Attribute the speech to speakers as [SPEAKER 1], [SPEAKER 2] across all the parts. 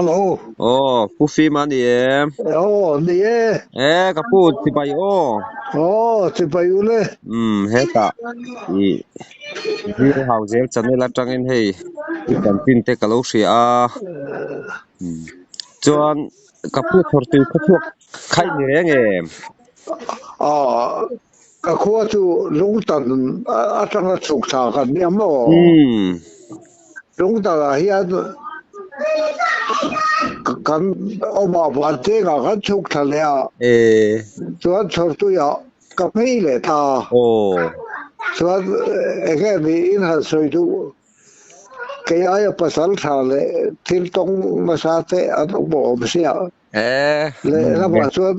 [SPEAKER 1] Hello.
[SPEAKER 2] Aw, Pu Fima a ni em?
[SPEAKER 1] Aw, ni e.
[SPEAKER 2] E, ka pu, chibai aw.
[SPEAKER 1] Aw, chibai u le.
[SPEAKER 2] Umm, hetah i Zir Hau Zel channel atangin hei i chanchin te ka lo hria a. Chuan ka pu chhawrtui khawchhuak khaih ni reng em?
[SPEAKER 1] Aw, ka khua chu Lungtan atanga chhuk thla kan nia maw?
[SPEAKER 2] Umm.
[SPEAKER 1] Lungtanah hian kan awmah Vantengah kan chhuk thla leh a.
[SPEAKER 2] E.
[SPEAKER 1] Chuan chhawrtuiah ka phei leh ta.
[SPEAKER 2] Aw.
[SPEAKER 1] Chuan enge niin han sawi duh? Kei aia pasal tha leh thil tawng nasa te an awm awm sia.
[SPEAKER 2] E.
[SPEAKER 1] Lehlamah chuan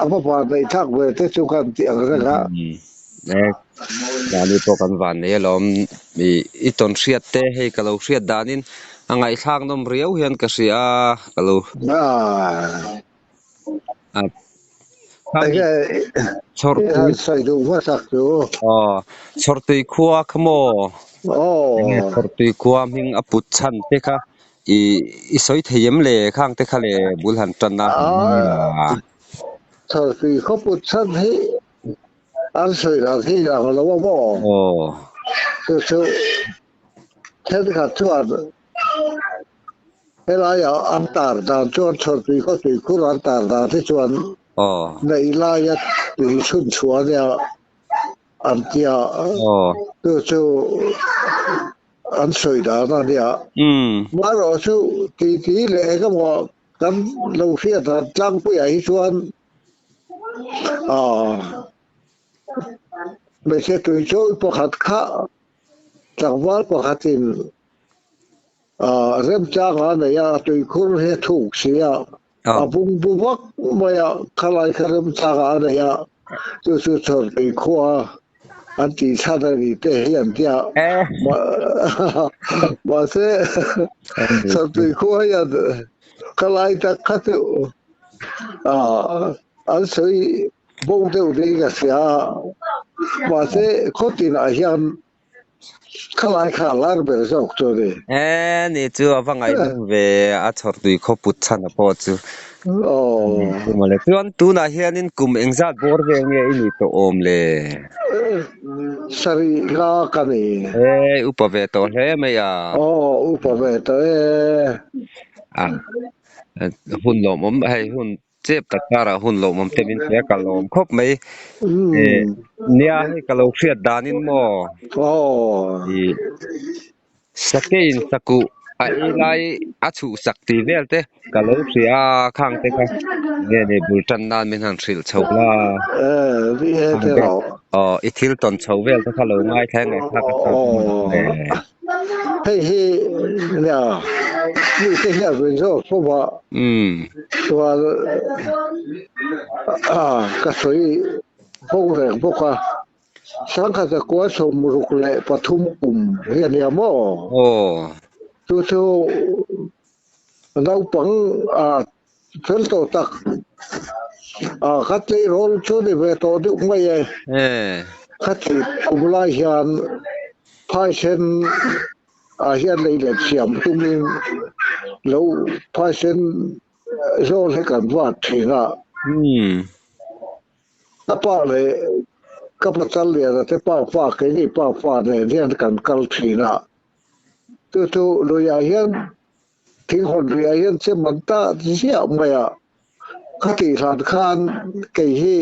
[SPEAKER 1] a va van neih thlak ve te chu kan tih ang reng a.
[SPEAKER 2] E. Mahni pawh kan van nei alawm. I i tawn hriat te hei ka lo hriat danin a ngaihthlak nawm riau hian ka hria a ka lo. A.
[SPEAKER 1] Enge i han sawi duh hmasak chu?
[SPEAKER 2] Aw, Chhawrtui khua kha maw?
[SPEAKER 1] Aw.
[SPEAKER 2] Enge Chhawrtui khua hming a put chhan te kha i i sawi thei em le? Khang te kha le bul han tan a.
[SPEAKER 1] Aa, Chhawrtui khaw put chhan hi an sawi dan hi ang lo a maw?
[SPEAKER 2] Aw.
[SPEAKER 1] Chu chu thenkhat chuan Helaiah an tar dan chuan chhawrtui khaw tuikhur an tar dan hi chuan neih laia tui chhun chhuah nia an tia chu chu an sawi dan a nia. Amaherawh chu titi leh eng emaw kan lo hriat dan tlangpuiah hi chuan hmeichhe tui chawi pakhat kha tlangval pakhatin Remchang a nei a, tuikhur hi a thuk si a, a bung bu vak mai a, khalai kha remchang a nei a, chu chu chawr tuikhua an tih chhan a ni te hi an tia, mahse chawr tuikhua hian khalai tak kha chu an sawi bo deuh niin ka hria a, mahse khawtinah hian Khalai kha a lar ber zawk chu a ni.
[SPEAKER 2] E ni chu a va ngaihnawm ve a chhawrtui khaw put chhan a pawh chu.
[SPEAKER 1] Aw.
[SPEAKER 2] Mawle chuan tunah hianin kum engzat bawr vel nge i nih tawh awm le?
[SPEAKER 1] Sarih nga ka ni.
[SPEAKER 2] E upa ve tawh hle mai a.
[SPEAKER 1] Aw upa ve tawh e.
[SPEAKER 2] A hun lawmawm hei hun Chep tak karah hun lo awm te min hria ka lawm khawp mai. Nia hei ka lo hriat danin maw i sakein sakuh a ei lai a chhuh sak tih vel te ka lo hria a khang te kha nge ni bul tan nan min han hrilh chho la. Aw i thil tawn chho vel te kha lo ngaithla e ngaihthlak a chak awm e.
[SPEAKER 1] Hei hi nia mite hian min zawk fawm a, chuan ka sawi bawk reng bawk a, sangkhat a kua 63 kum hi a nia maw? Chu chu naupang fel tawh tak ka tleirawl chu ni ve tawh deuh mai e. Ka tih kum lai hian phaisen ah hian lei let siam tumin lo phaisen zawl hi kan vat thin a. Ka pa leh ka pasal liana te pa fa keini pa fa nen hian kan kal thin a. Chu chu luiah hian Thinghawn riah hian che man ta ziah mai a, ka tih hlan khan kei hi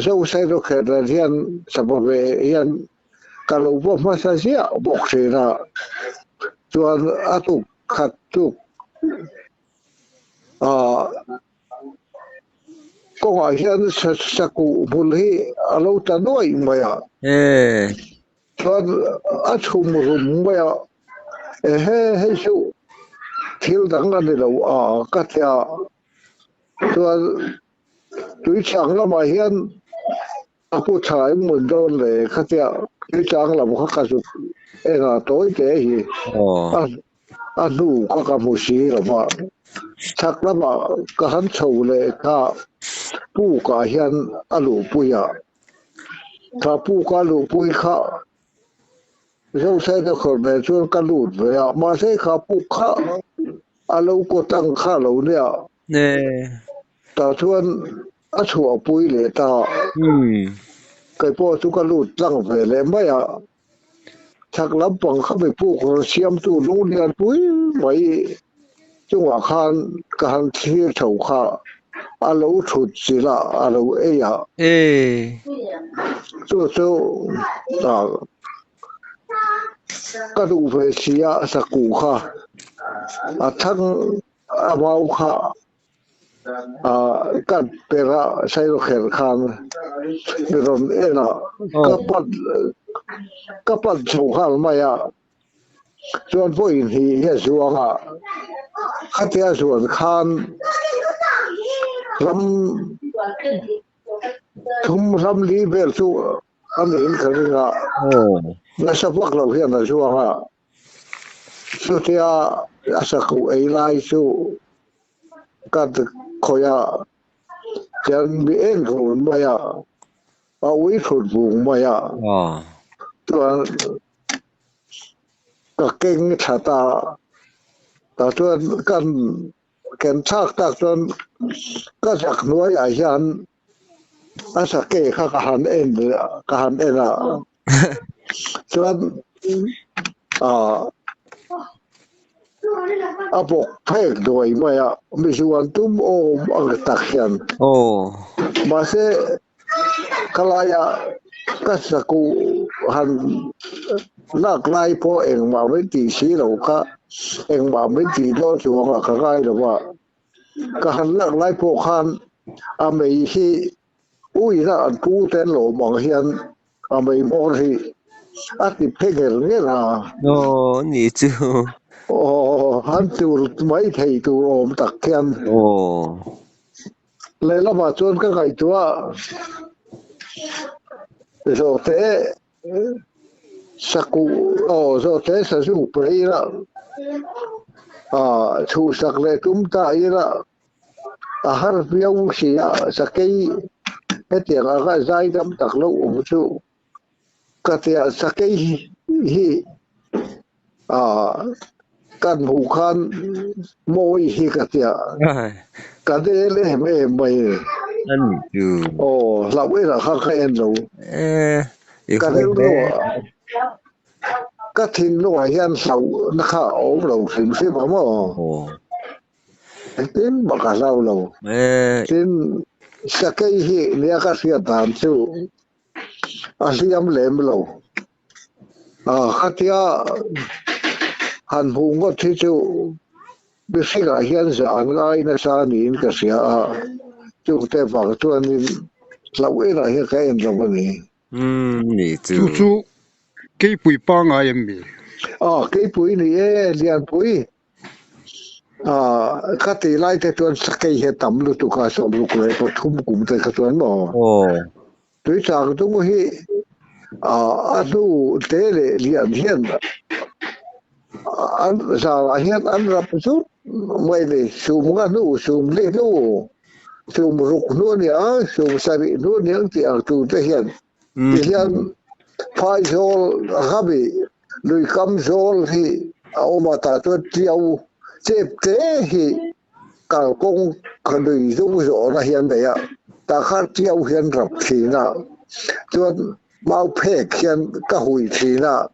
[SPEAKER 1] Zosai Rawkherh hian sava ve hian ka lo va hmasa ziah bawk thin a, chuan a tuk khat tuk ah kawngah hian sakuh hmul hi a lo ta nuaih mai a. Chuan a chhum rum mai a, ehe hei chu thil dang a ni lo a ka ti a, chuan tuichang lamah hian a pu tha eng mun dawn le ka ti a, tuichang lam kha ka zuk en a tawi te hi a a hnu kha ka hmu si lo va, chhak lamah ka han chho leh kha pukah hian a luhpui a. Tha puk a luhpui kha Zosaina khawr nen chuan ka lut ve a, mahse kha puk kha A lo kawt ang kha lo nia. Tah chuan a chhuahpui leh ta. Kei pawh chu ka lut tlang ve leh mai a. Chhak lampang kha mi puk rawn siamtu lunglian pui mai chungah khan ka han thlir tho kha a lo thut chilh a, a lo ei a. Chu chu ka duh ve si a, sakuh kha a thang a mau kha Kan pera Sailokher khan mi rawn en a, ka pan ka pan chho nghal mai a, chuan vawiin hi hi a zuang a, khatia zuan khan ram thum ram li vel chu a niin ka ring a, nasa vak lo hian a zuang a. Chutia a sakuh ei lai chu ka khawih a, hian mi eng run mai a, a ui thut vung mai a, chuan ka keng thla ta, tah chuan kan ken thlak tak chuan ka zak hnuaiah hian a sakei kha ka han en ka han en a. Chuan a bawk phek duai mai a, mizuan tum awm ang tak hian. Mahse khalaia ka sakuh han lak lai pawh engmah min tih si lo kha, engmah min tih dawn chuangah ka ngai lo a. Ka han lak lai pawh khan a mei hi Uina an pu te an lawm ang hian a mei hmawr hi a ti phe ngher ngher a.
[SPEAKER 2] Aw ni chu.
[SPEAKER 1] Aw han tur mai thei tur awm tak hian.
[SPEAKER 2] Aw.
[SPEAKER 1] Lehlamah chuan ka ngaihtuah zawhte Sakuh aw zawhte sazu pe ila chhuhsak leh tum ta ila. A har viau si a, sakei hetiang anga zai dam tak lo awm chu ka ti a, sakei hi kan hmuh khan mawi hi ka ti a, ka del em em mai. Aw hlauh erawh kha ka en lo. Ka rilru ah ka thinlungah hian hlauhna kha a awm lo hrim hrim ang maw? Engtin mah ka hlau lo. Tin, sakei hi nia ka hriat dan chu a hliam lem lo. Khatia han hmuh ngawt hi chu mihringah hian zah an ngai nasa niin ka hria a, chungte vang chuanin hlauh enah hian ka en lo a ni.
[SPEAKER 3] Chu chu keipui pangngai em mi?
[SPEAKER 1] Keipui ni e, Lianpui. Ka tih lai te chuan sakei hi a tam lutuk a, sawmruk leh pathum kum te kha chuan maw? Tui chang chung hi a hnu te leh lian hian an zarah hian an rap zut mai ni. Sum nga hnu, sum li hnu, sum ruk hnu a nia, sum sarih hnu a niang tih ang tur te hian Tihian Phaizawl Rabi lui kam zawl hi a awm a, tah chuan Tiau chep te hi kalkawng lui dung zawhna hi an nei a, tah khan Tiau hian rap thin a, chuan mau phek hian ka hui thin a,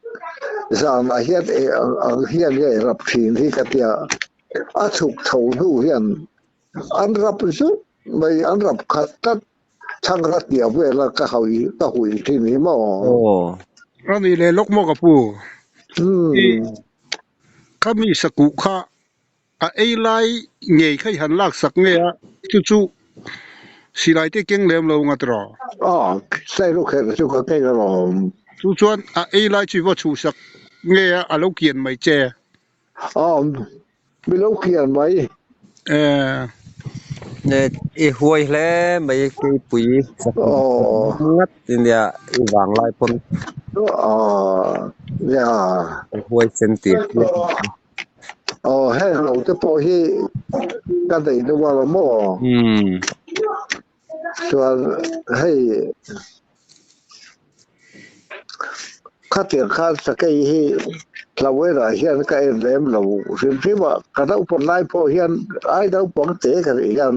[SPEAKER 1] zanah hian eng ang hian nge rap thin hi ka tia, a chhuk chho hnu hian an rap zut mai, an rap khat tlat. Chhangra tia vela ka hawi ka hui thin hi maw?
[SPEAKER 2] Aw.
[SPEAKER 3] A nih leh lawk maw ka pu? I kha mi sakuh kha a ei lai ngei kha i han lak sak nge a, chu chu silai te keng lem lo ngat rawh.
[SPEAKER 1] Aw, Sailukherh chu ka keng alawm.
[SPEAKER 3] Chu chuan a ei lai chu i va chhuh sak nge a, a lo kian mai che.
[SPEAKER 1] Aw, mi lo kian mai.
[SPEAKER 2] I huai hle mai keipui ngat nia i vang lai pawn. I huai sen tih.
[SPEAKER 1] Aw heng lo te pawh hi ka nei nual a maw? Chuan hei. Khatiang khan sakei hi hlauhena hian ka en lem lo hrim hrim a, ka naupang lai pawh hian ai naupang te ka nih hian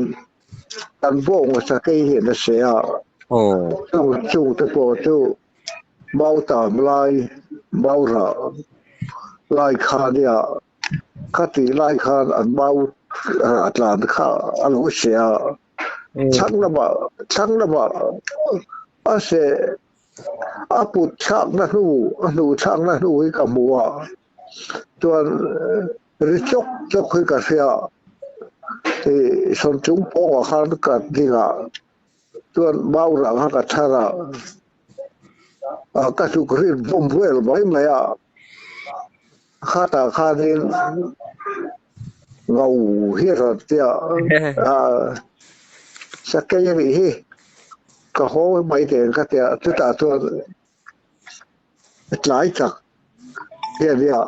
[SPEAKER 1] kan bawng sakei hian a seh a, chung chung te pawh chu mautam lai mau rah lai kha nia khatih lai khan an mau rah tlan kha a lo seh a, thlang lamah thlang lamah a seh A put thlakna hnu, a hnuh thlakna hnu hi ka hmu a, chuan ri chawk chawk hi ka hria. Ih sawnchung pawngah khan ka ding a, chuan mau rah kha ka chhar a, ka hluk rin bawm vel mai mai a, khatah khanin ngau hi a rawn ti a, sakei a nih hi. Ka haw mai teh ka ti a, chutah chuan tlai chak hian nia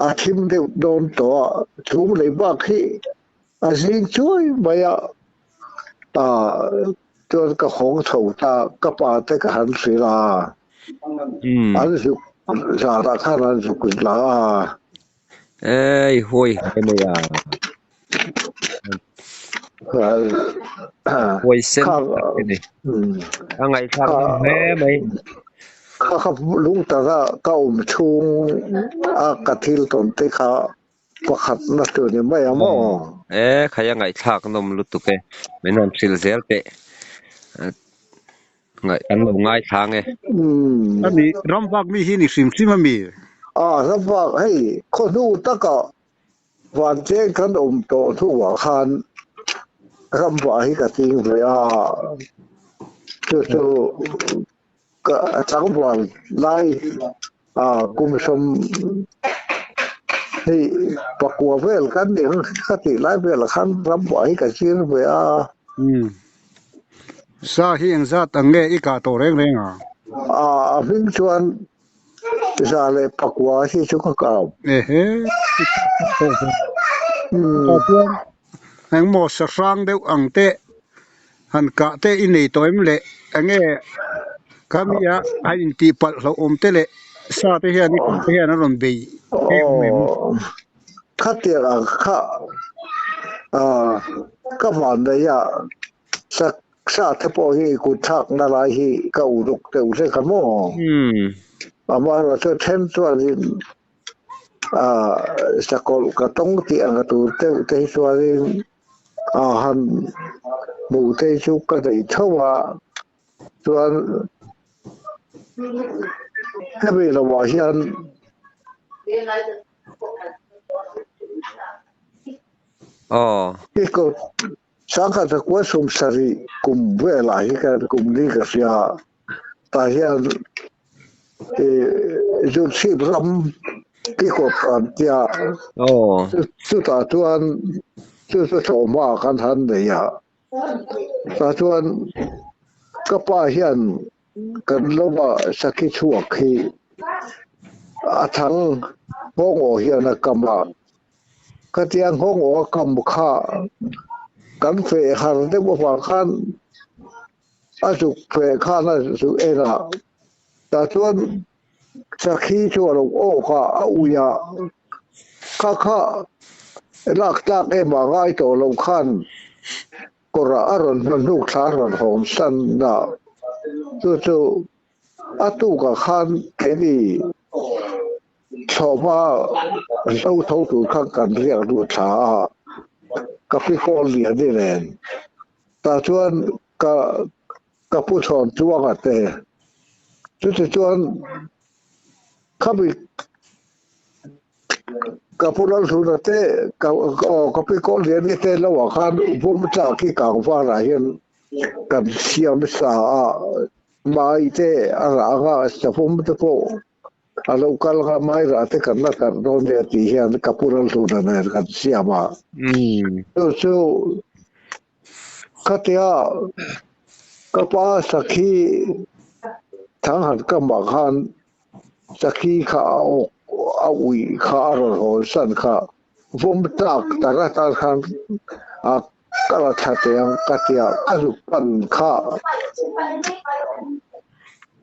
[SPEAKER 1] a thim deuh dawn tawh a, chhung lei bak hi a zing chuai mai a, chuan ka hawng chho ta, ka pa te ka han hrilh a, an zuk zanah khan an zuk la a.
[SPEAKER 2] Ei huai hle mai a. Huai sen tak i ni. A ngaihthlak nawm hle mai.
[SPEAKER 1] Kha kha lung taka ka awm chhung a ka thil tawn te kha pakhat na tur ni mai ang maw?
[SPEAKER 2] E khai a ngaihthlak nawm lutuk e. Min han hrilh zel teh. Kan lo ngaithla ang e.
[SPEAKER 3] Ani ramvak mi hi ni hrim hrim a mi?
[SPEAKER 1] A ramvak hei khawhnu takah Vancheng kan awm tawh hnuah khan ramvah hi ka ching ve a, chu chu ka tlangval lai kum sawm hei pakua vel kan ni ang ka tih lai velah khan ramvah hi ka ching ve a.
[SPEAKER 3] Sa hi engzat ang nge i kah tawh reng reng a?
[SPEAKER 1] A hming chuan 104 hi chu ka kau.
[SPEAKER 3] Ehe, tah chuan engmaw sahrang deuh ang te han kah te i nei tawh em le? Enge khami a a intih palh hlauhawm te leh sa te hian i kah te hian a rawn bei em em?
[SPEAKER 1] Khatiang ang kha ka van nei a. Sak sa te pawh hi kut thlakna lai hi ka uluk deuh hlek a maw? Amaherawh chu then chuanin sakawlh ka tawng tih ang a tur deuh te hi chuanin han hmuh te hi chu ka nei tho a, chuan hemi lamah hian Sangkhat pakua 70 kum velah hi ka kum ni ka hria a, tah hian Zurchhip ram kikawp an tia, chutah chuan chu chu tlawhma kan han nei a, tah chuan ka pa hian kan lova sakhi chhuak hi a thang nghawng aw hian a kam a. Khatiang nghawng aw a kam kha kan feh har deuh avang khan a zuk feh khan a zuk en a, tah chuan sakhi chu a lo awk a, a ui a, kha kha lak tlak em a ngai tawh lo khan kawrah a rawn hna hnuk thla a rawn hawm san a, chu chu a tukah khan keini Thlawhhma hlo tho tur kha kan riak duh thla a, ka pi kawl lian i nen. Tah chuan ka ka pu chhawn chuang a te. Chuti chuan khami ka pu Lalhluna te ka aw ka pi kawl lian i te lo ah khan vum tlak hi kang varah hian kan siam sa a, mai te a rah anga savawm te pawh A lo kal kha mai rah te kan la tarh dawn nia tih hian ka pu Ralhluna nen kan siam a. Chu chu khatia ka pa sakhi Thanghan kamah khan sakhi kha a awk a uih kha a rawn hawn san kha vawm tlak tak atan khan a ka la thla teh ang ka tia ka zuk pan kha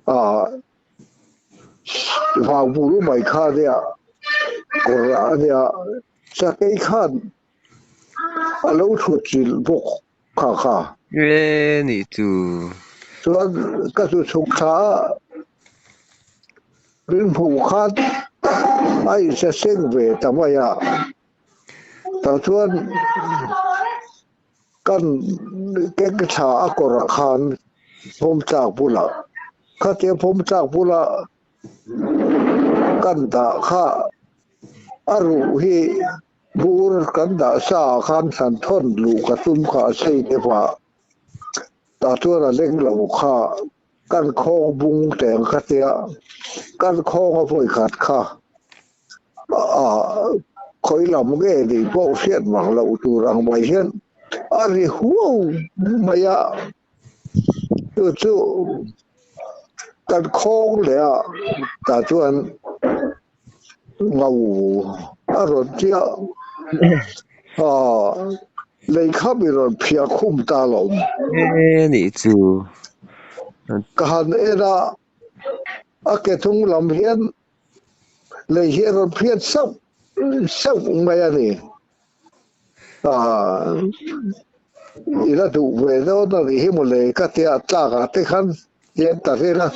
[SPEAKER 1] a. Vau bul mai kha nia kawr a nia sakei khan a lo thut chilh bawk kha kha.
[SPEAKER 2] E nih chu.
[SPEAKER 1] Chuan ka chu chhuk thla a min hmuh khan a inse seng ve ta mai a. Tah chuan kan keng thla a kawrah khan phawm tlak bulah khatia phawm tlak bula kan dah kha a ruh hi bur kan dah sa ah khan hran thawn luh ka tum kha a sei deuh a, tah chuan a leng lo kha kan khawng bung teng khatia kan khawng a vawi khat kha khawi lam nge nih pawh hriat vang loh tur ang mai hian a ri huau mai a, chu chu kan khawng leh a tah chuan ngau a rawn chiah a lei kha mi rawn phiah khum ta lo.
[SPEAKER 2] E nih chu.
[SPEAKER 1] Ka han en a, a ke thung lam hian Lei hi a rawn phiat sauh sauh mai a ni. I la duh ve dawn a nih hi mawle ka tia a tlak ah te khan hian ta vel a,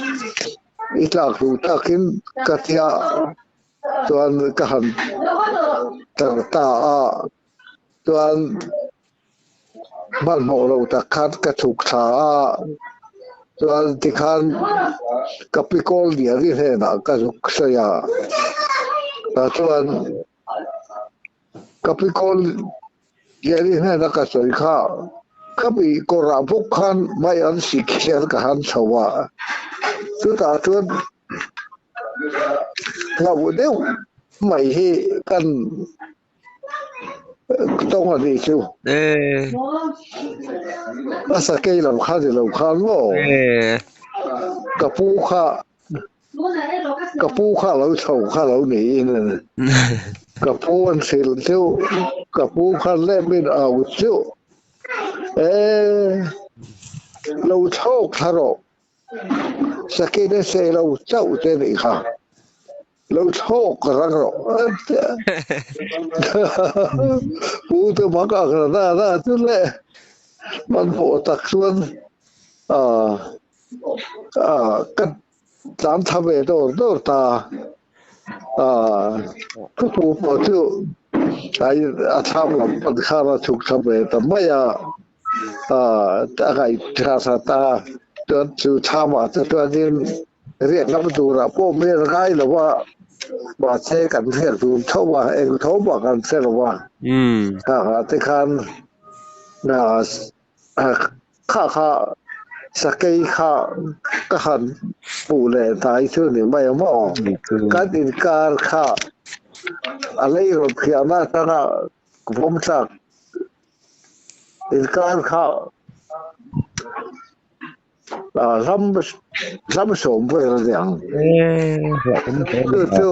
[SPEAKER 1] i tlak duh takin ka tia chuan ka han tar ta a, chuan Hmanhmawh lo tak khan ka chhuk thla a, chuan tikhan ka pi kawl Liani hnenah ka zuk sawi a, tah chuan ka pi kawl Liani hnena ka sawi kha ka mi kawrah bawk khan mai an sik hian ka han chho a, chutah chuan hlauh deuh mai hi kan Tawng a nih chu. A sakei lo kha ni lo khan maw? Ka pu kha ka pu kha lo chho kha lo niin ka pu an hrilh chu ka pu khan lem in au chu e lo chhawk thla rawh sakei te seh lo chauh te nih kha. Lo thlawk rang rawh. Pu te mak ang ra na na chu le hmanhmawh tak chuan ka tlan tha ve dawr dawr ta. Ka pu pawh chu a thlam lam pan khan a chhuk tha ve ta mai a, a ngaih tha tha ta. Chuan chu thlamah te chuanin Riak lam turah pawh hmel ngai lo a, mahse kan hriat tur tho a, eng tho mah kan hre lo a. Khangah te khan kha kha sakei kha ka han hmuh leh hnai chu ni mai ang maw? Kan inkar kha a lei rawn phiahna atanga vawm tlak inkar kha Ram ram sawm vel a ni ang. Chu chu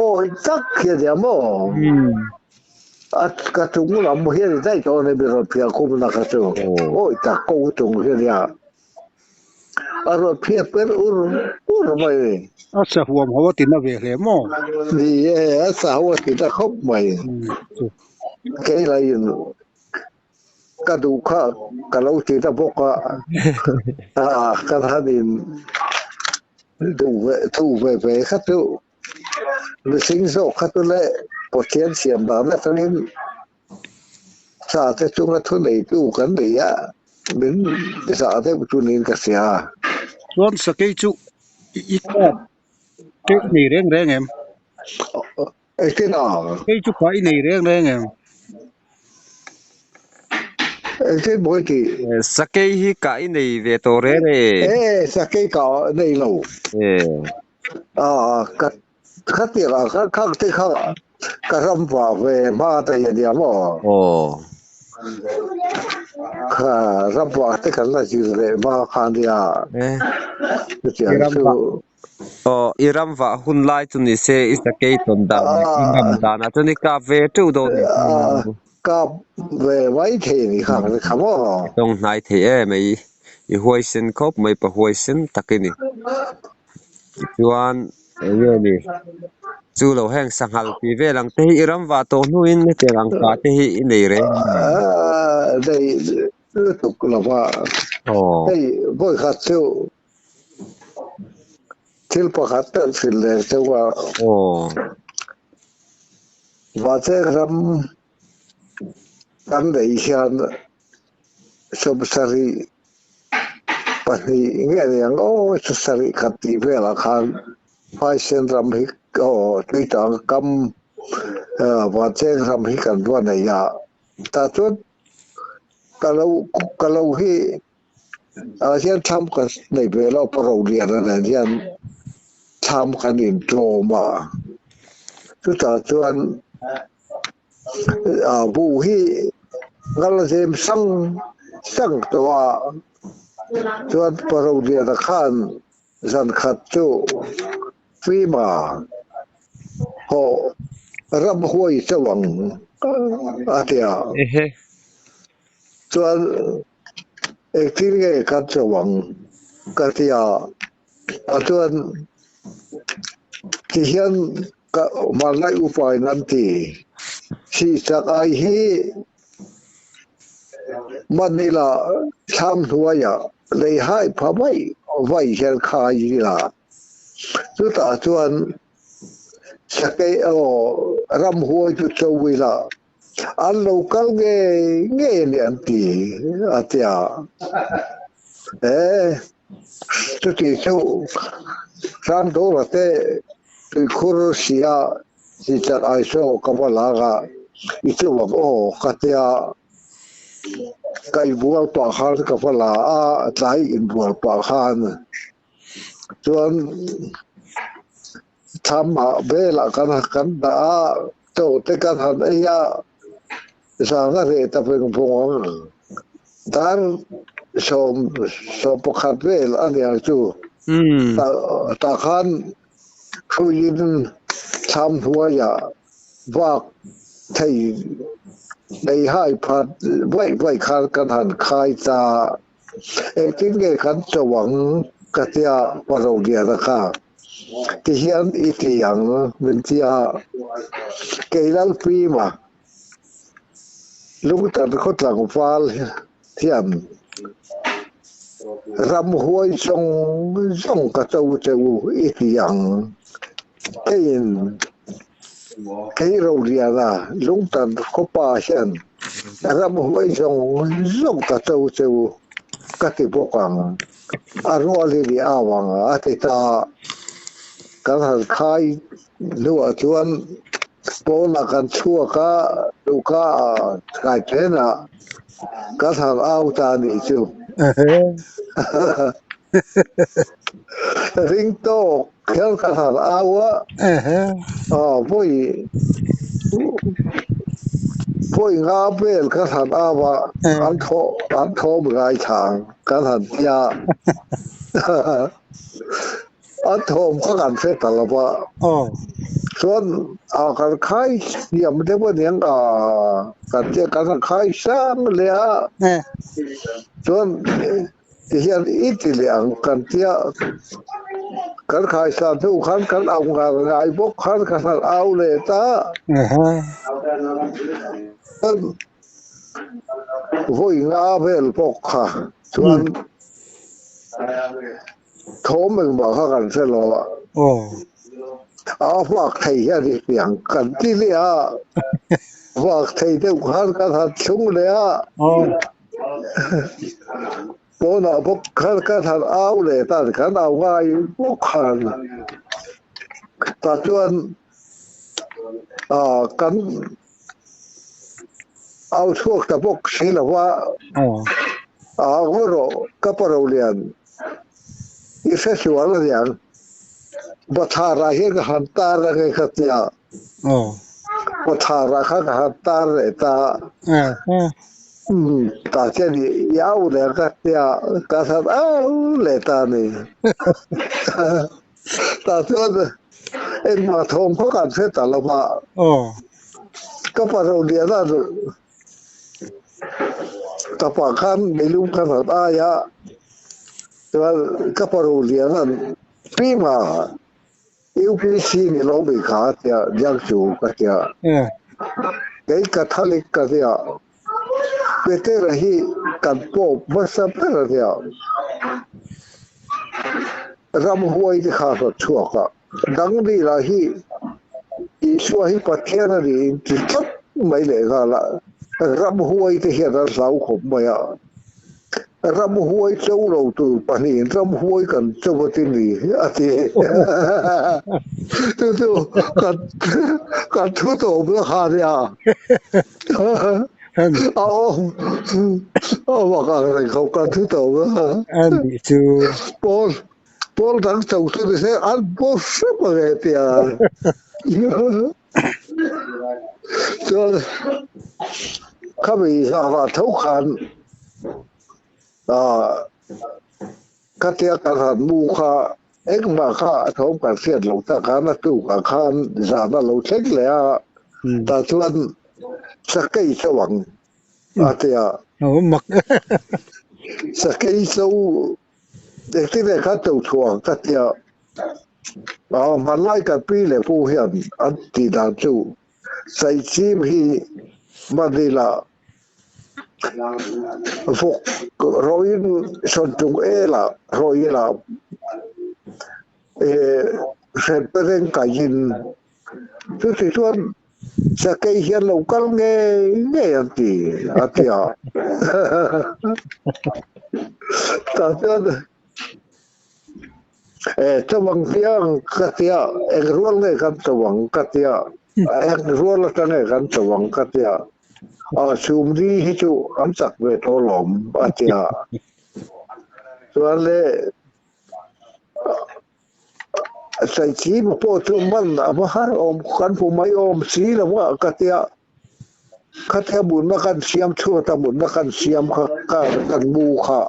[SPEAKER 1] awi tak hi a nia maw? A ka chung lam hi a ni daih tawh a ni mi rawn phiah khum na kha chu awi tak ko chung hi a nia. A rawn phiah per ur ur mai.
[SPEAKER 3] A sahuam ho a ti na ve hle maw?
[SPEAKER 1] Ni e, a sahu a ti na khawp mai. Keilaiin Ka duh kha ka lo ti ta bawk a, kan han in duh ve duh ve ve kha chu mihring zawk kha chu le Pathian siam dan atangin sa te chunga thu neitu kan nei a, min zah deuh chu niin ka hria.
[SPEAKER 3] Chuan sakei chu i kap kei i nei reng reng em?
[SPEAKER 1] Engtin a?
[SPEAKER 3] Kei chu kha i nei reng reng em?
[SPEAKER 1] Engtin mawi tih?
[SPEAKER 2] Sakei hi ka i nei ve tawh reng e.
[SPEAKER 1] E, sakei ka nei lo.
[SPEAKER 2] E.
[SPEAKER 1] Ka khatir ah khan khang te kha ka ram vah ve hma ta hi a nia maw?
[SPEAKER 2] Aw.
[SPEAKER 1] Kha ram vah te kan la zir leh hma kha a nia.
[SPEAKER 2] E.
[SPEAKER 1] Chutiang chu.
[SPEAKER 2] Aw, i ram vah hun lai chu ni se i sakei tawn dan leh i ngam danah chuan i kap ve teuh dawn ni chu.
[SPEAKER 1] Kap ve mai thei ni kha ka kha maw.
[SPEAKER 2] I tawng hnai thei em mai, i huaisen khawp mai pa huaisen tak i ni. Tichuan eng nge ni chu lo heng sanghal tih vel ang te hi i ram vah tawh hnuin hetiang ang kah te hi i nei reng em?
[SPEAKER 1] Nei lutuk lo va, hei vawikhat chu thil pakhat kan hrilh leh deuh a. Vacheng ram kan neih hian 72 nge ni ang aw 71 tih velah khan Phaisen ram hi aw Tuitang kam Vacheng ram hi kan va nei a, tah chuan ka lo ka lo hi ah hian thlam ka nei ve lo pa Roliana nen hian thlam kan intlawm a, chutah chuan ah buh hi ngal a zem sang sang tawh a, chuan pa Roliana khan zan khat chu Fima haw ram huai chauh ang a ti a. Chuan engtin nge kan chauh ang ka ti a, a chuan ti hian ka hmanlai upain an ti, Sihchak ai hi man ila thlam hnuaiah lei hai pha mai vai hian khai ila chutah chuan sakei aw ramhuai chu cho ila An lo kal ngei ngei a ni an ti a tia. E, chuti chu Hrangdawla te tuikhur sia Sichak Aisaw ka va lak a, i chuvang aw ka tia. Ka inbual pah khan ka va la a, tlai inbual pah khan chuan Thlamah velah kan kan dah a, chaw te kan han ei a, zan a reh ta veng vawng ang. Dar 11 vel a niang chu. Tah khan hruiin thlam hnuaiah vak thei nei hai phat vaih vaih khan kan han khai ta. Engtin nge kan cho ang ka tia pa Roliana kha ti hian i ti ang min ti a, kei Lalpima Lungtan khaw tlangval hian ramhuai zawng zawng ka cho che u i ti ang keiin kei Roliana Lungtan khaw pa hian Ramhuai zawng zawng ka cho che u ka ti bawk ang. A rual hi ni au ang a ti ta. Kan han khai hnuah chuan pawnah kan chhuak a, luhka ah kai phenah kan han au ta a nih chu. Ring tawk hian kan han au a, vawi vawi nga vel kan han au a, an thaw an thawm ngai thang kan han ti a, an thawm kha kan hre ta lo va, chuan a kan khai hniam deuh aniang a kan tia kan han khai sang leh a, chuan. Ti hian i ti leh ang kan tia kan khaisa hnu khan kan au ngar ngai bawk khan ka hnar au leh ta. Chuan vawi nga vel bawk kha chuan thawm engmah kha kan hre lo a. A vak thei hian i ti ang kan ti leh a, vak thei deuh khan kan han thlung leh a. Pawnah bawk khan kan han au leh tan kan au ngai bawk khan tah chuan ah kan au chhuak ta bawk si lo va ah ngaw rawh ka pa Rolian i hre sual aniang Bathlarah hian ka han tar ang e ka tia. Kawtharah kha ka han tar leh ta a. Umm tah chian i au leh ka tia ka han au leh ta a ni. Tah chuan engmah thawm kha kan hre ta lo va. Ka pa Roliana tapa khan meilum kha han ai a, chuan ka pa Roliana'n. Pima UPC ni lo mi kha tia biak chu ka tia. Kei Catholic ka tia. Petera hi kan Pope hmasa ber a nia. Ramhuai te kha rawn chhuak a. Dang ni lah hi Isua hi Pathian a ni inti tlat mai leh nghal a. Ramhuai te hian an hlau khawp mai a. Ramhuai cho lo tur pahnihin ramhuai kan cho a ti ni a ti. Chu chu kan kan thu tawp na kha nia. A awm a awm ang reng khawp kan thu tawp na kha.
[SPEAKER 4] A nih chu.
[SPEAKER 1] Pawl pawl dang cho chu ni se an pawl hrep ang e tia. Chuan khami zahvah tho khan khatia kan han mu kha engmah kha a thawm kan hriat loh tak khan a tukah khan zan a lo thleng leh a, tah chuan sakei cho ang a ti a. Sakei cho Engtin nge kha to chhuah ka tia a hmanlai kan pi leh pu hian an tih dan chu Saichim hi Manila vawk rawin sawntung ela rawila hrenpe reng kaiin chuti chuan Sakei hian lo kal ngei ngei an ti a ti a. Tah chuan e chawang hiang ka ti a, eng rual nge kan chawang ka ti a, eng rual atang nge kan chawang ka ti a, a chhumri hi chu an chak ve tawh alawm a ti a. Chuan le Saichim pawh chu man a va har awm kan hmu mai awm si lo a ka tia khatia mutna kan siam chhuat a mutna kan siam kha car kan mu kha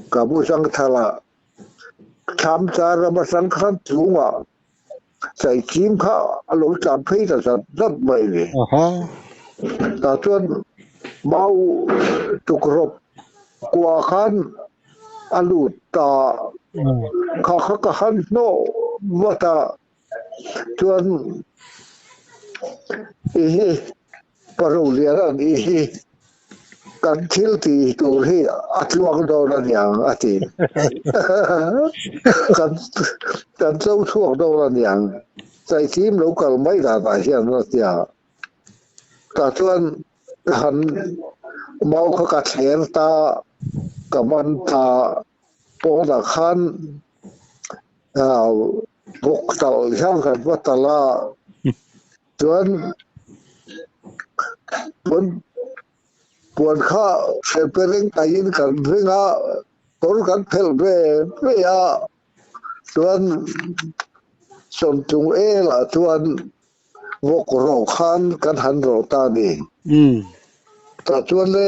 [SPEAKER 1] ka bu zangthal a thlam char ram atang khan chungah Saichim kha a lo tlan phei ta zat zat mai ni. Tah chuan mau tukrawp kua khan a lut ta kha kha ka han hnawh vat a chuan i hi Parolian a nih hi kan thil tih tur hi a tluang dawn a niang a ti kan kan cho chhuak dawn a niang Chaithim lo kal mai danah hian a tia tah chuan Ka han mau kha ka thler ta, ka man ta pawnah khan bawk talh hian kan va talh a, chuan puan puan kha hrepe reng taiin kan ring a, kawr kan phelh ve ve a, chuan sawmtlung elah chuan Vawk rawh khan kan han rawh ta a ni. Tah chuan le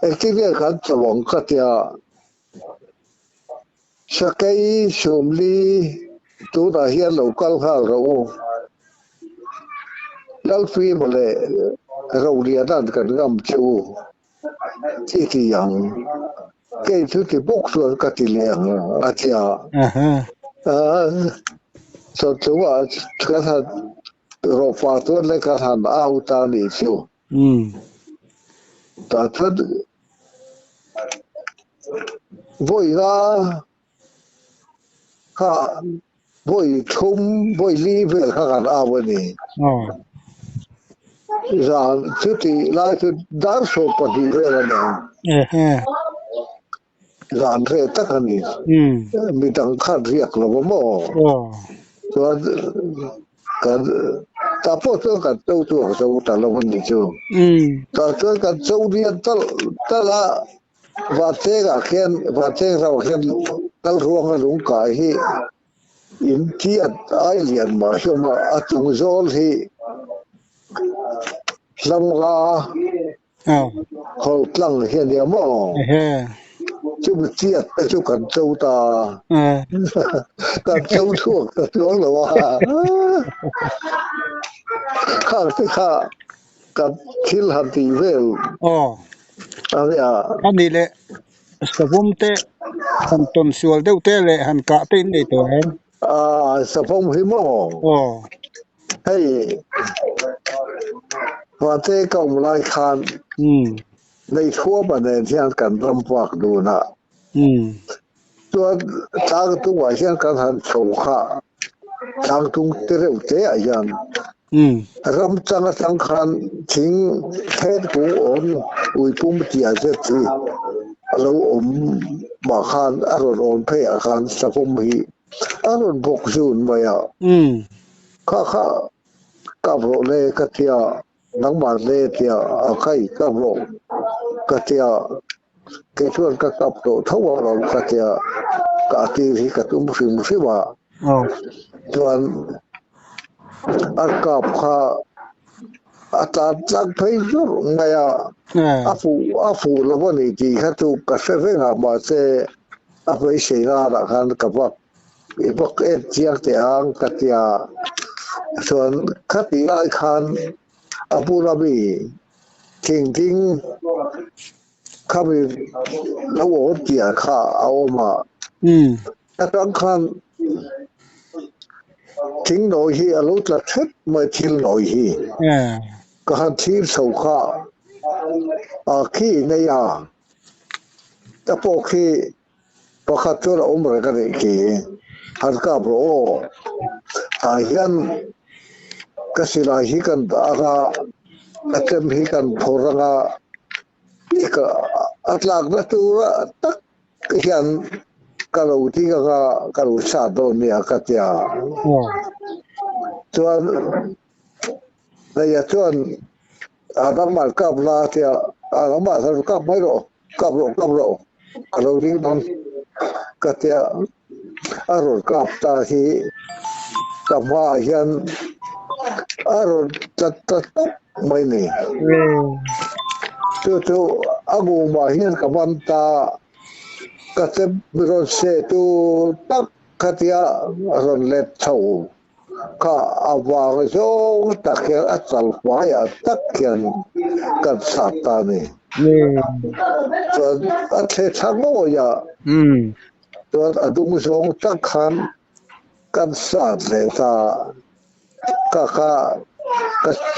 [SPEAKER 1] engtin nge kan cho ang ka tia Sakei Sumli tunah hian lo kal nghal rawh u. Lalfima leh Roliana'n kan ngam che u. Ti ti ang. Kei chu ti bawk chuan ka ti leh ang a ti a. Chuan chungah kan han rawh pah chuan le kan han au ta a nih chu. Tah chuan vawiina kha vawi thum vawi li vel kha kan au a ni. Zan chuti lai chu dar 12 vel a ni ang. Zan reh tak a ni. Midang khan riak lo a maw? Chuan kan tah pawh chuan kan cho chu a zo ta lo a ni chu. Tah chuan kan cho rian talh talh a. Vantengah khian Vanteng ramah khian kal ruanga lung kai hi in tiat ai lian mah hlawm a, a chung zawl hi hlamnga hawl tlang hi a nia maw? Chumi tiat te chu kan cho ta, kan cho chhuak ta chuang lo a, khang te kha Kan thil han tih vel a nia.
[SPEAKER 4] A ni le.
[SPEAKER 3] Savawm te han tawn sual deuh te leh han kah te in nei tawh em?
[SPEAKER 1] Ah, savawm hi maw?
[SPEAKER 3] Aw.
[SPEAKER 1] Hei, vate ka awm lai khan nei thuama nen hian kan ram vak dun a. Chuan tlang tungah hian kan han chho kha, tlang tung te reuh te ah hian ram chang atang khan thing then kung awm uipum tia zet hi a lo awm mah khan a rawn awn phei ah khan savawm hi a rawn bawk zun mai a. Kha kha kap rawh le ka tia, nangmah le tia a kai kap rawh ka tia, kei chuan ka kap tawh tho a rawn ka tia, ka tir hi ka tum hrim hrim a. Chuan a kap kha a tlan tlang phei zawrh mai a, a fuh a fuh lo a ni tih kha chu ka hre reng a, mahse a hmeichhe inah khan ka vak I bawk em chiang teh ang ka ti a, chuan khatih lai khan a bula mi thingding khami lo awm piah kha a awm a, atang khan thing nawi hi a lo tla thet mai thil nawi hi ka han thlir chho kha a khi nei a, ka pawh khi Pakhat chuan a awm reng a nih khi. Han kap rawh aw. Tah hian ka silai hi kan dah ang a, ka chem hi kan phawrh ang a, ka a tlakna tura tak hian ka lo ding ang a, ka lo sat dawn nia ka ti a. Chuan Neia chuan a nangmah kap la a ti a, a nangmah kap mai rawh. Kap rawh, kap rawh, ka lo ring dawn ka tia a rawn kap ta hi ka hmaah hian a rawn tla ta tawp mai ni. Chu chu a ngumah hian ka man ta, ka chem rawn seh tu tak kha tia a rawn let chho. Kha a vang zawng tak hian a chal hmaiah tak hian kan sat ta a ni. Chuan a thle tha ngawih a, chuan a dung zawng tak khan kan sat leh ta. Kha kha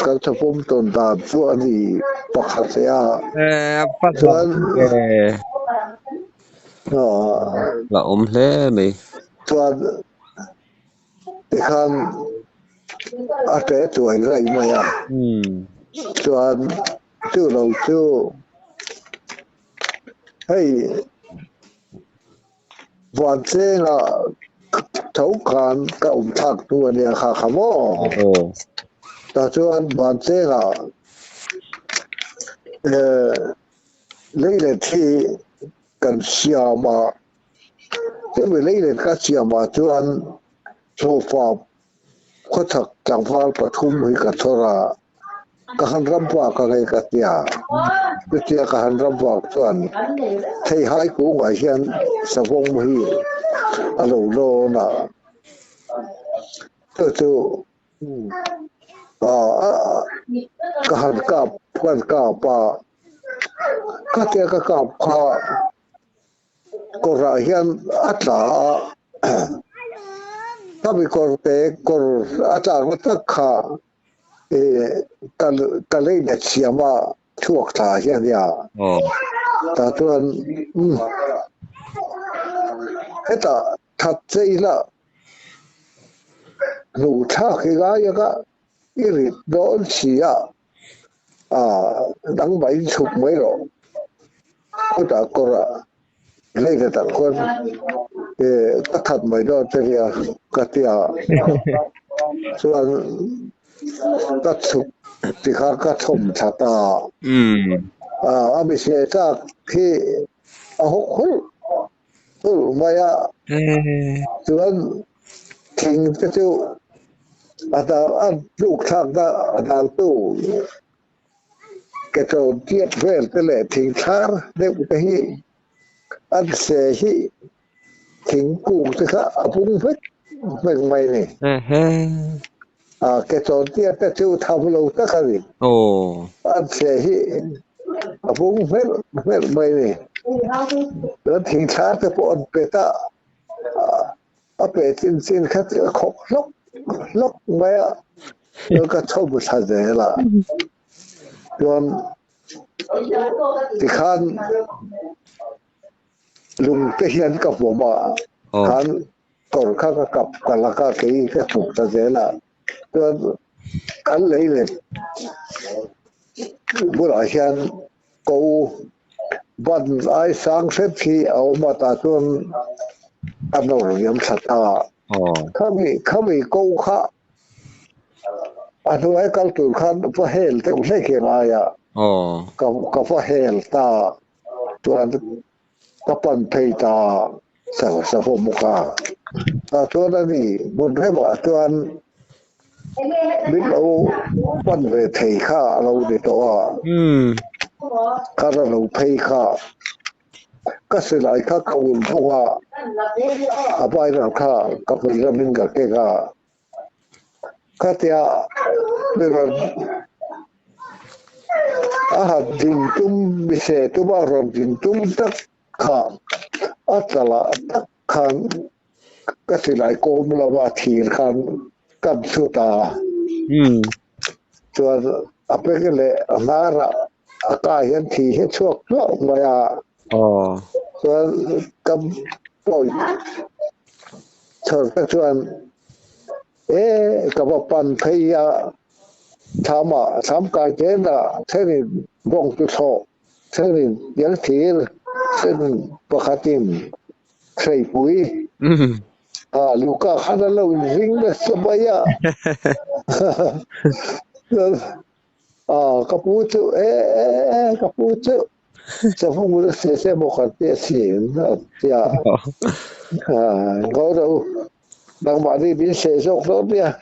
[SPEAKER 1] kan thapum tawn dan chu a ni pakhat e a. Chuan
[SPEAKER 2] La awm hle mai.
[SPEAKER 1] Chuan Tikhan a ṭe tuai raih mai a, chuan chu lo chu hei Vanchengah tho khan ka awm thlak hnu a nia kha kha maw? Tah chuan Vanchengah lei leh thi kan siam a. Hemi lei let ka siamah chuan sofa khawchhak tlangval pathum hi ka chhawr a, ka han ram vak ang e ka tia. Chutia ka han ram vak chuan theihai kungah hian savawm hi a lo lawn a, chu chu ka han kap ka kap a, khatia ka kap kha Kawrah hian a tla a, khami kawr te kawr a tlakna tak kha ka lei let siam a chhuak thla hian nia. Tah chuan hetah that che ila hnuh thlak hi ngai anga i rit dawn si a. Nangmah in chhuk mai rawh. Chutah kawrah lei ta tak khawn ka that mai dawn che nia ka ti a. Chuan ka chhuk ti kha ka thawm thla ta a. A mihring tlak hi a hawk hulh hulh mai a. Chuan thing te chu a dal a tluk thlakna a daltu ke chaw tiat vel te leh thing thlar deuh te hi an se hi thingkung te kha a pung vek vek mai a ni. A ke chaw tiat te chu tham lo tak a ni. An se hi a pung hmelh hmelh mai a ni. Chuan thingthlar te pawh an pet a, a peh chin chin kha chu a khawk hlawk hlawk mai a, chuan ka chho bu thla zel a. Chuan tikhan lung te hian ka vawm a, khan kawr kha ka kap ka lak a, kei ka chhuk ta zel a. Chuan kan lei let bulah hian ko ban ai sang hret hi a awm a, tah chuan a nawr liam thla ta. Khami khami ko kha a hnuai kal tur khan va hel deuh hlek hi a ngai a, ka ka va hel ta chuan ka pan phei ta sa sahawm bawk a. Tah chuan a ni hmun remah chuan min lo pan ve thei kha a lo ni tawh a, kha ra lo phei kha ka silai kha ka ulh bawk a, a viral kha ka hmui ramin ka kek a. Khatia mi rawn a han ding tum mi se tuma rawn ding tum tak kha a tlalah tak khan ka silai kawm lova thir khan kan chhut a. Chuan a beng leh a hnarah a ka hian thi hi a chhuak hluah mai a. Chuan ka pawi chhawr te chuan e ka va pan phei a, thlamah thlam kai tena thenin bawng chu thlawh, thenin bial thir, thenin pakhatin hreipui a luka khan a lo inring nasa mai a. Chuan ka pu chu e ka pu chu Savung la se se maw kan ti a sin a ti a. Ngawi ro nangmahni min seh zawk dawn nia.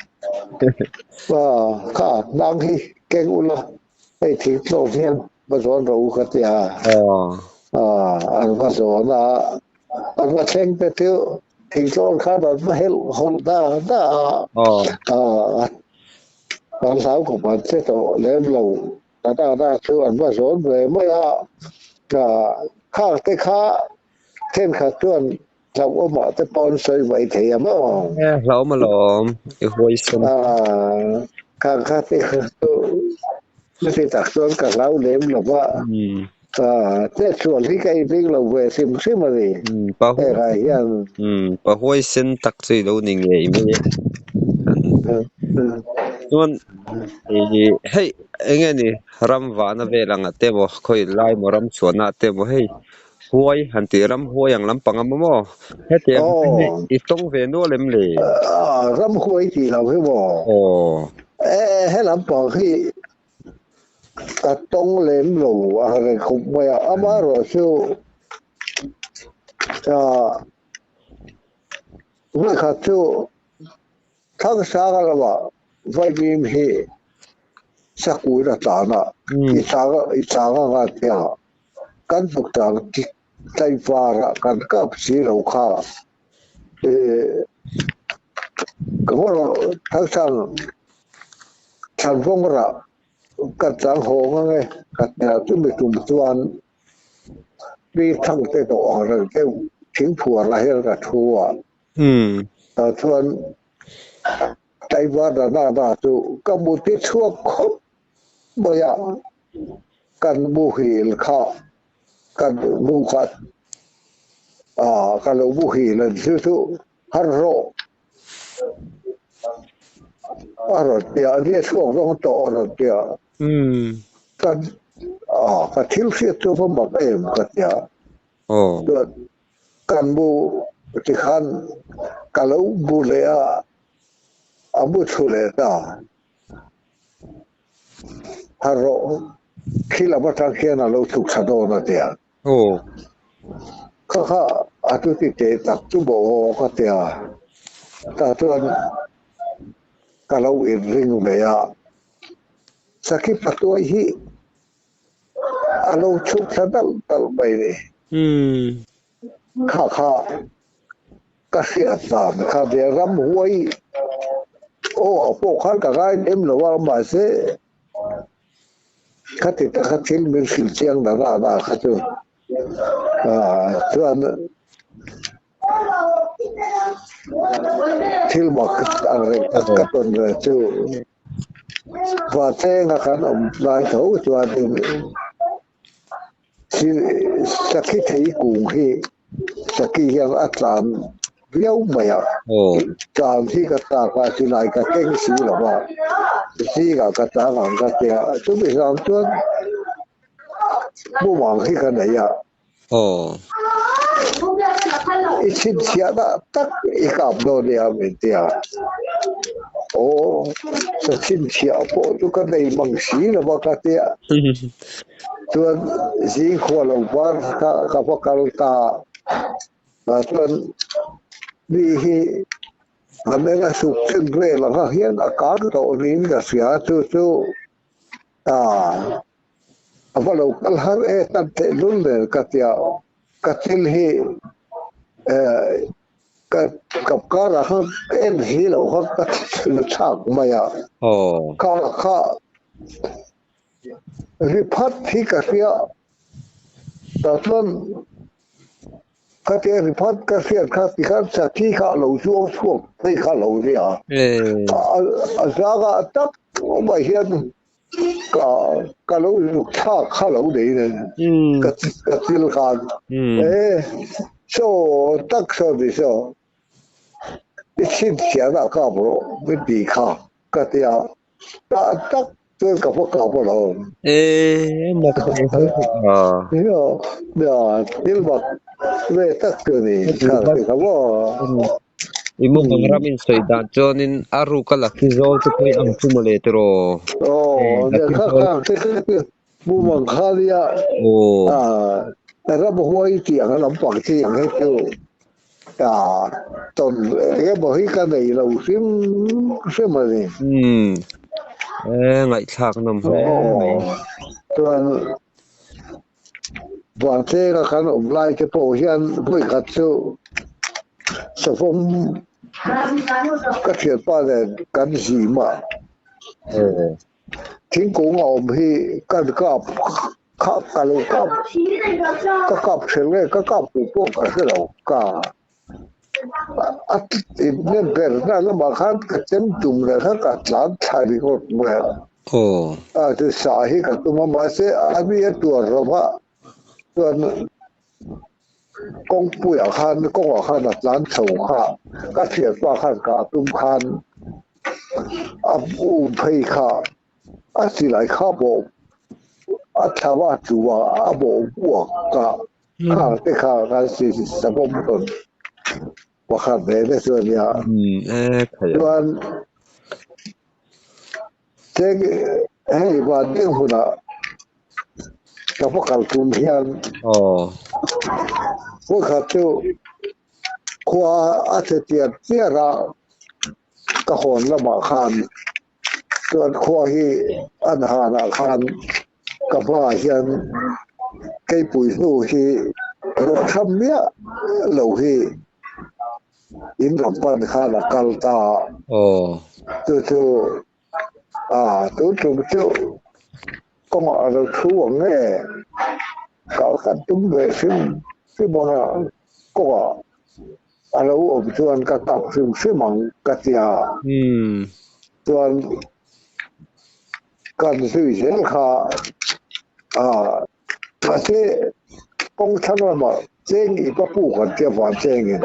[SPEAKER 1] Kha nang hi keng ula hei thing tlawm hian va zawn ro ka ti a. An va zawn a, an va thleng te chu thing tlawm khan an va helh hawlh da da a. An hlau khawp an che tawh lem lo. Tata chu an va zawn ve mai a, khang te kha thenkhat chuan hlauhawmah te pawh an sawi mai thei a maw?
[SPEAKER 2] E, hlauhawm alawm, i huaisen.
[SPEAKER 1] Khang kha te kha chu chuti tak chuan ka hlau lem lo va, chetsual hi ka inring lo ve hrim hrim a ni, hengah hian.
[SPEAKER 2] Pa huaisen tak chu i lo ni ngei mai e. Chuan hei eng nge ni ram vahna vel ang ah te maw khawi lai maw ram chhuahna ah te maw hei huai han tih ram huai ang lampang a maw hetiang hi i tawng ve nual em le?
[SPEAKER 1] Ram huai tih lo hi maw? He lampang hi ka tawng lem lo a reng khawp mai a, amaherawhchu vawikhat chu Thangsanga lamah vaimim hi sakuin a tlan a, i chang i chang anga tia kan hnuk chang tlaivarah kan kap si lo kha ka haw lo Thangsang thlanvawng rah kan chang hawng ange ka tia chumi tum chuan mi thangte tawh ang reng deuh thingphuar lah hian ka thu a. Tah chuan Taiwan Ranana chu ka muti chhuak khawp mai a, kan muhil kha kan mu kha ka lo muhil an chu chu har rawh a rawn ti a, nia chhuak zawng tawh a rawn ti a, kan ka thil hriat chu va mak em ka ti a, chuan Kan bu tikhan ka lo bu leh a, a bu thlu leh ta. Har rawh, khi lam atang khian a lo tluk tha dawn a tia. Kha kha a chu ti teh tak chu maw aw ka tia. Tah chuan ka lo inring ve a, Sakhi Patuai hi A lo chhuk thla dalh dalh mai ni. Kha kha ka hriat dan kha ve ramhuai aw a pawh khan ka ngai lem lo a mahse khati taka thil min hrilh chiang dan a na kha chu. Chuan thil mak ang reng tak ka tawn ve chu Vantlenga kan awm lai tho chuanin Sakhi thei kung hi Sakhi hian a tlan viau mai a, tlan hi ka tlak a, silai ka keng si lo va, zingah ka tlang ang ka tia, chumi zang chuan mumang hi ka nei a. I chhinchhiahna tak i kap dawn nia min ti a. Aw, ka chhinchhiah pawh chu ka nei mang si lo va ka ti a. Chuan zing khua lo var kha ka va kal ta a. Chuan mi hi an eng a suk chen vel ang hian a kang tawh niin ka hria chu chu A va lo kal har e tan theih lul nen ka tia ka thil hi ka kap karah khan ka en hi lo kha ka thil chhak mai a kha kha ri phat hi ka hria tah chuan ka tia ri phat ka hriat kha tikhan sakhi kha a lo zuang chhuak phei kha a lo nia a zangah tak mai hian Ka ka lo zuk thlak kha lo nei nen ka ka thil khan e saw tak saw ni saw i chhinchhiahna kap rawh min ti kha ka ti a tah tak chuan ka va kap alawm.
[SPEAKER 2] E mak
[SPEAKER 1] thil mak ve tak chu ni kha ti kha maw.
[SPEAKER 2] I mumang ram in sawi dan chuanin a ruk a laki zawl te pawh i ang chu mawle tiraw?
[SPEAKER 1] Aw, laki zawl. Mumang kha nia ram huai tih ang lampang chi ang hi chu tawn eng emaw hi ka nei lo hrim hrim a ni.
[SPEAKER 2] Umm, ngaihthlak nawm hle mai.
[SPEAKER 1] Chuan Vantlenga kan awm lai te pawh hian vawikhat chu savawm ka thianpa nen kan zim a, thingkung a awm hi kan kap kha ka lo kap ka kap hrel nge ka kap tu pawh ka hre lo ka a nem ber na lamah khan ka chem tum leh kha ka tlan thla ringawt mai a. A chu sa hi ka tum a mahse a mi a tuar lo va chuan kawngpuiah khan kawngah khan a tlan chho kha ka thianpa khan ka tum khan a um phei kha a silai kha bawh a thla va a tlu a a bawh buak a. Khang te kha kan savawm rawn pakhat ve te chu a nia. Chuan cheng hei van ding hunah ka va kal tum hian vawikhat chu khua a che chiar chiar a, ka hawn lamah khan chuan khua hi an hanah khan Ka hmaah hian keipui hnu hi rawn tham miah lo hi in ram pan khan a kal ta a. Chu chu tun tum chu kawngah a lo thu ang nge kal kan tum ve hrim hrim ang a, kawngah a lo awm chuan ka kap hrim hrim ang ka ti a. Chuan Kan zui zel kha mahse kawng thlang lamah cheng i ka puk an tia van chengin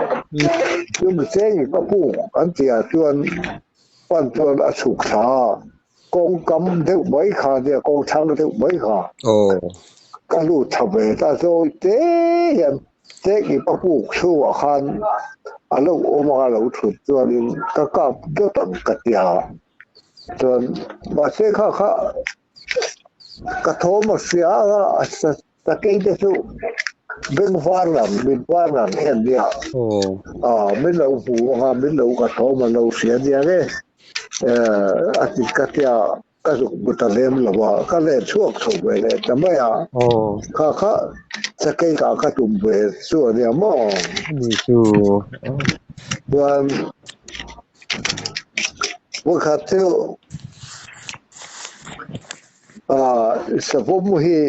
[SPEAKER 1] chumi cheng i ka puk an tia chuan pan chuan a chhuk thla a kawng kam deuh mai kha nia kawng thlang deuh mai kha ka lut thla ve ta zawi te hian cheng i ka puk chhungah khan a lo awm a a lo thut chuanin ka kap dawt ang ka tia. Chuan mahse kha kha ka thawm a hria a sakei te chu beng var lang mit var lang hi an nia min lo hmu ang a min lo ka thawm a lo hria nia nge a ti ka tia ka zuk bu ta lem lo a ka let chhuak chho ve leh ta mai a kha kha sakei kah ka tum ve chu a nia maw chuan. Pakhat chu savawm hi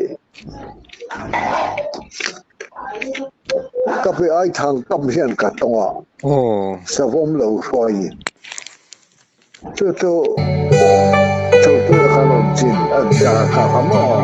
[SPEAKER 1] Ka pe ai thang kam hian ka tawng a.
[SPEAKER 2] Aw.
[SPEAKER 1] Savawm lo hruai. Chu chu chu chu ka rawn chin a kha kha maw.